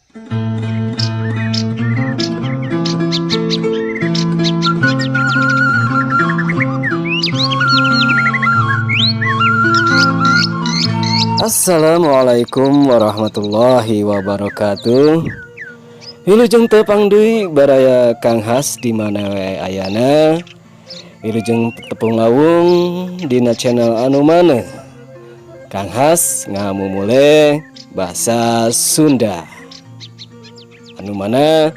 Assalamualaikum warahmatullahi wabarakatuh. Wilujeng tepang deui baraya Kang Has di mana wae ayana. Wilujeng tepung lawung dina channel anu mana Kang Has ngamumule bahasa Sunda. Anu mana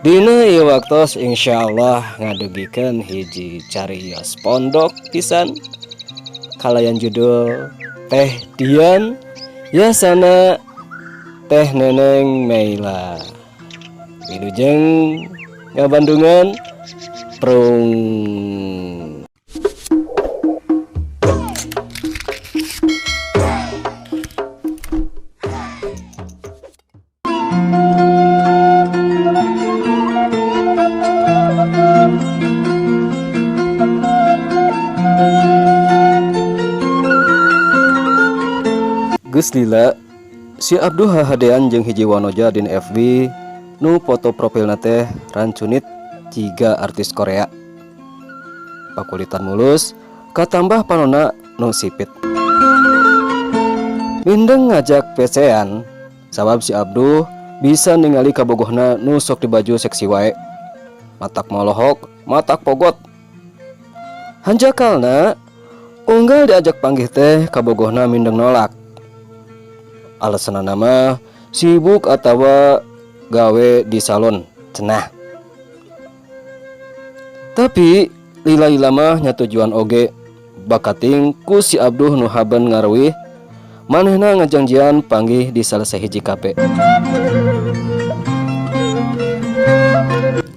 dina ieu waktos insyaallah ngadugikeun hiji carios pondok pisan kalayan judul Teh Dian Yasana Teh Neneng Meila. Wilujeng ngabandungan prung. Geus lila si Abduh hahadean jeung hiji wanoja dina FB nu foto profilna teh rancunit jiga artis Korea. Pakulitan mulus katambah panona nu sipit. Mindeng ngajak PC-an sabab si Abduh bisa ningali kabogohna nu sok dibaju seksi wae. Matak molohok, matak pogot. Hanjakalna unggal diajak panggih teh kabogohna mindeng nolak. Alasanna mah sibuk atawa gawe di salon cenah. Tapi lila-lila mah nya tujuan oge bakating ku si Abduh nu haben ngaruih manehna ngajangjian panggih di salah sahiji kafe.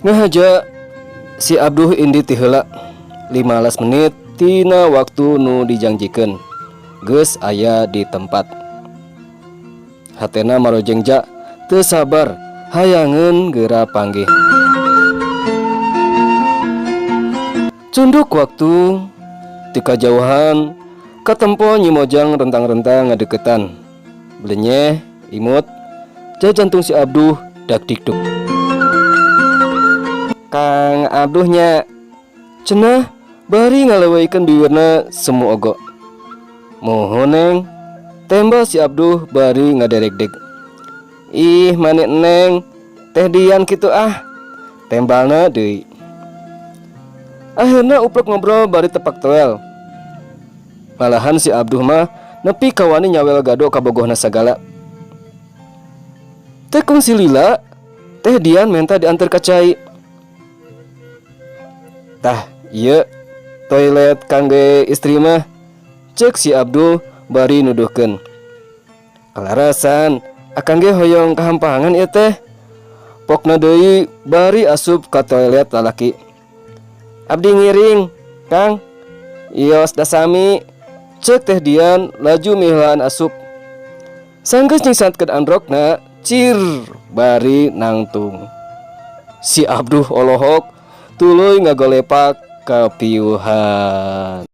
Ngahaja si Abduh indi ti heula 15 menit tina waktu nu dijangjikeun geus aya di tempat. Hatena marojengja teu sabar hayangeun geura panggih. Cunduk waktu ti kajauhan katempo Nyi Mojang rentang-rentang ngadeukeutan. Belenyeh imut jantung si Abduh dak dikduk. Kang Abduhnya cenah bari ngaleuweuykeun biwirna semu ogo. Muhun neng, tembal si Abduh bari ngaderegdeg. Ih mani neng Teh Dian kitu ah, tembalna deui. Akhirna uplek ngobrol bari tepak toel. Malahan si Abduh mah nepi kawani nyawel gado kabogohna sagala. Teh kungsi lila Teh Dian menta diantar ka cai. Tah ieu toilet kangge istri mah, cek si Abduh bari nuduhkeun. Kalarasan akang ge hoyong kahampangan ieu teh. Pokna deui bari asup ka toilet lalaki. Abdi ngiring, Kang. Ios dasami, cek Teh Dian laju miheulaan asup. Sanggeus nyingsadkeun androkna, cir bari nangtung. Si Abduh olohok tuluy ngagolepak kapiuhan.